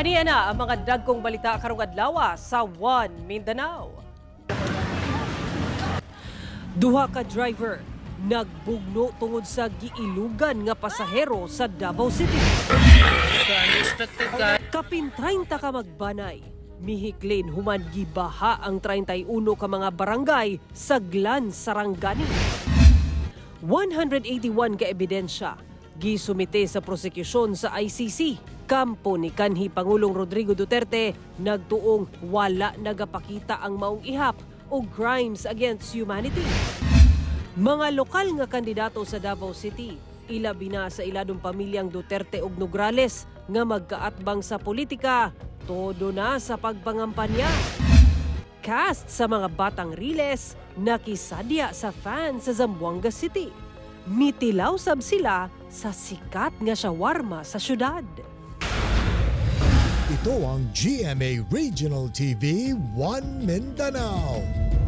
Aniya na ang mga dagkong balita karong adlaw sa One Mindanao. Duha ka driver nagbugno tungod sa giilugan nga pasahero sa Davao City. Kapin 30 ka magbanay, mihiklin human gibaha ang 31 ka mga barangay sa Glan, Sarangani. 181 ka ebidensya gisumite sa prosekusyon sa ICC. Kampo ni kanhi Pangulong Rodrigo Duterte nagtuong wala nagapakita ang maong ihap o crimes against humanity. Mga lokal nga kandidato sa Davao City, ilabi na sa iladong pamilyang Duterte ug Nograles nga magkaatbang sa politika, todo na sa pagpangampanya. Cast sa mga Batang Riles nakisadya sa fans sa Zamboanga City. Mitilaw sab sila sa sikat nga shawarma sa syudad. Ito ang GMA Regional TV, One Mindanao.